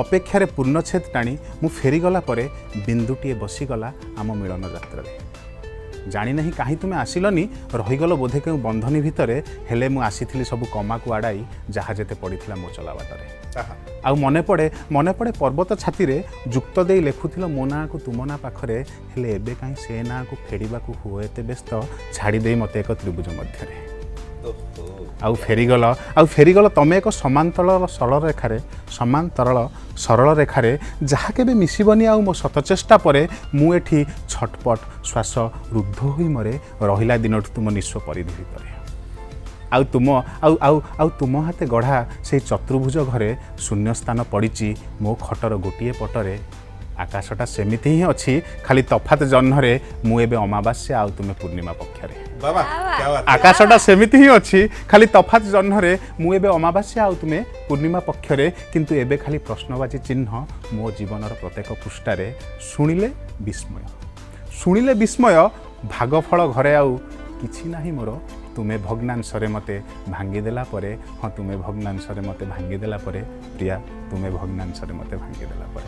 ଅପେକ୍ଷାରେ ପୂର୍ଣ୍ଣଚ୍ଛେଦ ଟାଣି ମୁଁ ଫେରିଗଲା ପରେ ବିନ୍ଦୁଟିଏ ବସିଗଲା ଆମ ମିଳନ ଯାତ୍ରାରେ। ଜାଣିନାହିଁ କାହିଁ ତୁମେ ଆସିଲନି, ରହିଗଲ ବୋଧେ କେଉଁ ବନ୍ଧନୀ ଭିତରେ। ହେଲେ ମୁଁ ଆସିଥିଲି ସବୁ କମାକୁ ଆଡ଼ାଇ, ଯାହା ଯେତେ ପଡ଼ିଥିଲା ମୋ ଚଲା ବାଟରେ। ଆଉ ମନେ ପଡ଼େ, ମନେ ପଡ଼େ ପର୍ବତ ଛାତିରେ ଯୁକ୍ତ ଦେଇ ଲେଖୁଥିଲ ମୋ ନାଁକୁ ତୁମ ନାଁ ପାଖରେ। ହେଲେ ଏବେ କାହିଁ ସେ ନାଁକୁ ଫେଡ଼ିବାକୁ ହୁଏ ଏତେ ବ୍ୟସ୍ତ, ଛାଡ଼ି ଦେଇ ମୋତେ ଏକ ତ୍ରିଭୁଜ ମଧ୍ୟରେ। ଆଉ ଫେରିଗଲ, ଆଉ ଫେରିଗଲ ତମେ ଏକ ସମାନ୍ତଳ ସରଳ ରେଖାରେ, ସମାନ୍ତରଳ ସରଳ ରେଖାରେ, ଯାହା କେବେ ମିଶିବନି ଆଉ ମୋ ଶତଚେଷ୍ଟା ପରେ। ମୁଁ ଏଠି ଛଟପଟ, ଶ୍ୱାସ ରୁଦ୍ଧ ହୋଇ ମରେ, ରହିଲା ଦିନଠୁ ତୁମ ନିଃସ୍ୱ ପରିଧି ଭିତରେ। ଆଉ ତୁମ ଆଉ ଆଉ ଆଉ ତୁମ ହାତେ ଗଢ଼ା ସେଇ ଚତୁର୍ଭୁଜ ଘରେ ଶୂନ୍ୟ ସ୍ଥାନ ପଡ଼ିଛି ମୋ ଖଟର ଗୋଟିଏ ପଟରେ। ଆକାଶଟା ସେମିତି ହିଁ ଅଛି, ଖାଲି ତଫାତ ଜହ୍ନରେ ମୁଁ ଏବେ ଅମାବାସ୍ୟା ଆଉ ତୁମେ ପୂର୍ଣ୍ଣିମା ପକ୍ଷରେ। ବାବା, क्या बात! ଆକାଶଟା ସେମିତି ହିଁ ଅଛି, ଖାଲି ତଫାତ ଜହ୍ନରେ ମୁଁ ଏବେ ଅମାବାସ୍ୟା ଆଉ ତୁମେ ପୂର୍ଣ୍ଣିମା ପକ୍ଷରେ। କିନ୍ତୁ ଏବେ ଖାଲି ପ୍ରଶ୍ନବାଚୀ ଚିହ୍ନ ମୋ ଜୀବନର ପ୍ରତ୍ୟେକ ପୃଷ୍ଠାରେ। ଶୁଣିଲେ ବିସ୍ମୟ, ଶୁଣିଲେ ବିସ୍ମୟ, ଭାଗଫଳ ଘରେ ଆଉ କିଛି ନାହିଁ ମୋର, ତୁମେ ଭଗ୍ନାଂଶରେ ମୋତେ ଭାଙ୍ଗିଦେଲା ପରେ। ହଁ, ତୁମେ ଭଗ୍ନାଂଶରେ ମୋତେ ଭାଙ୍ଗିଦେଲା ପରେ ପ୍ରିୟା, ତୁମେ ଭଗ୍ନାଂଶରେ ମୋତେ ଭାଙ୍ଗିଦେଲା ପରେ।